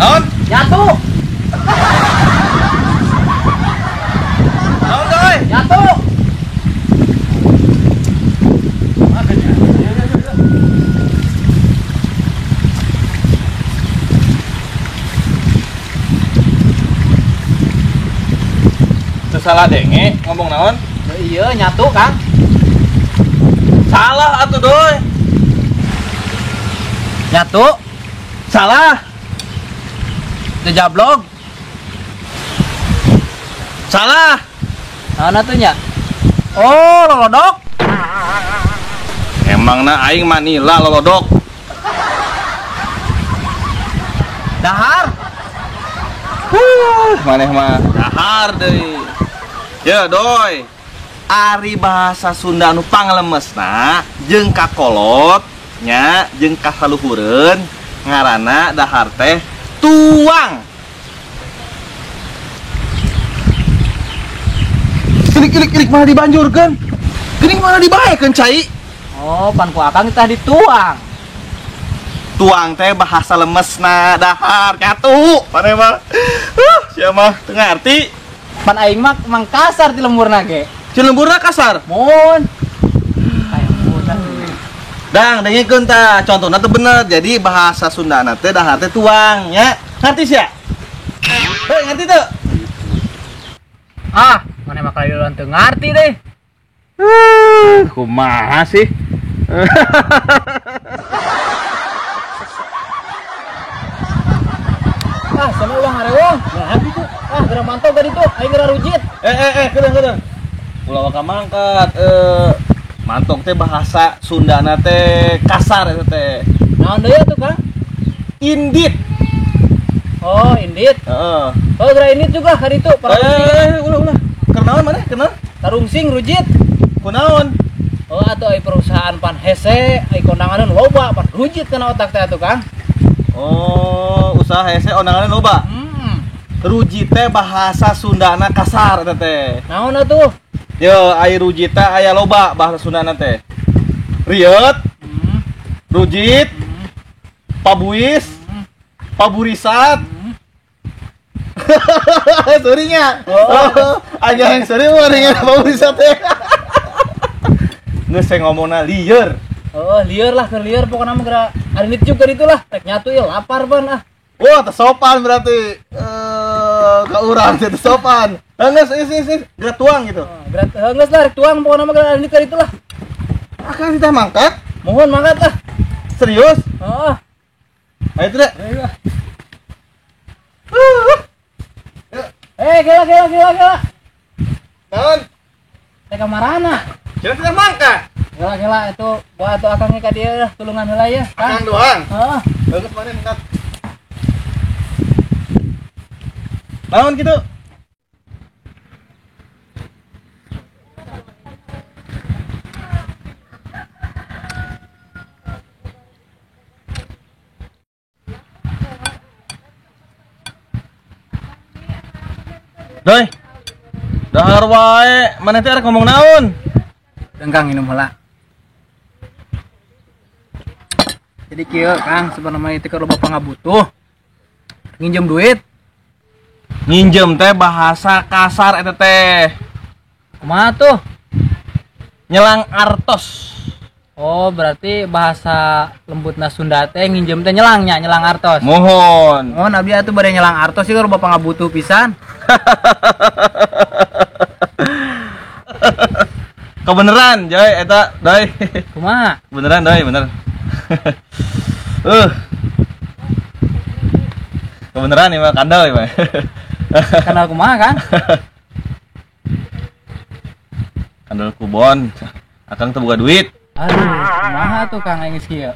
Naon? Nyatu. Naon Doy? Nyatu. Salah denge ngomong naon? Iya, nyatu, Kang. Salah atuh, Doy. Nyatu. Salah. Jejablog. Salah. Naon atuh nya? Oh, lolodok. Emangna aing Manila lolodok. Dahar. Maneh mah dahar deui. Ya, Doy. Ari bahasa Sunda anu panglemesna jeung kakolot nya jeung kasaluhureun ngaranna dahar teh tuang. Ilik-ilik mana dibanjurkeun? Geuning mana dibaekeun cai? Oh, pan ku akang tah dituang. Tuang teh bahasa lemesna dahar nyatu. Maneh mah. Sia mah teu ngarti. Pan aing mah emang kasar di lemburna ge. Di lemburna kasar? Mun. Dang, dengekeun tah, contohna teh bener. Jadi bahasa Sundana teh dahar teh tuang nya. Ngarti sia? Heuh, ngarti teu? Ah, maneh mah kalian teu ngarti deh. Kumaha sih? Ah, sama ulah ngarewong. Nah, gitu. Ah, geura mantau ka ditu, aing geura rujit. Kedeung. Ulah waka mangkat. Mantog teh bahasa Sundana teh kasar eta teh. Naon deui atuh, Kang? Indit. Oh, indit. Heeh. Oh, geura indit juga ka ditu. Ulah. Keur naon maneh? Keur naon? Tarungsing rujit. Kunaon? Oh, atuh ai perusahaan pan hese, ai kondanganeun loba, pan rujit kana otak teh atuh, Kang. Oh, usaha hese ondanganeun loba. Rujit teh bahasa Sundana kasar eta teh. Naon atuh? Yo, ai rujit teh aya loba bahasa Sundana teh. Rieut, rujit, pabuis, paburisat. Surinya. Oh, aja yang seri mah ringan paburisat teh. Geus saya ngomongna lieur. Oh, lieur lah, keur lieur pokona mah geura arinit juga ditulah. Rek nyatu ieu lapar ban ah. Wah, teu sopan berarti. Ka urang teh teu sopan. Geus is geura tuang gitu. Geura geus lah rek tuang pokona mah geura arinit ka ditu lah. Akang teh mangkat? Mohon mangkat lah. Serius? Heeh. Ayo teh. Ayo. Gela. Naon? Teh ka marana? Cenah teh mangkat. Gela itu buat atuh akangnya ka dieu lah tulungan heula ya. Akang doang. Heeh. Bagus maneh mangkat. Naon kitu? Doy. Dahar wae, maneh teh arek ngomong naon? Dengkang minum heula. Jadi kieu Kang, sebenarnya itu kalau bapak ngabutuh nginjem duit. Nginjem teh bahasa kasar eta teh. Kumaha tuh? Nyelang artos. Oh, berarti bahasa lembutna Sunda teh nginjem teh nyelang nya, nyelang artos. Mohon. Mohon abdi atuh bade nyelang artos sih kalau bapak ngabutuh pisan. Kebeneran, Joy, eta, Doy. Kumaha? Beneran, Doy, bener. Kebeneran ieu mah kandel ieu mah. Kandel kumaha, Kang? Kandel kubon. Akang teu boga duit. Aduh, kumaha tuh Kang aing geus kieu.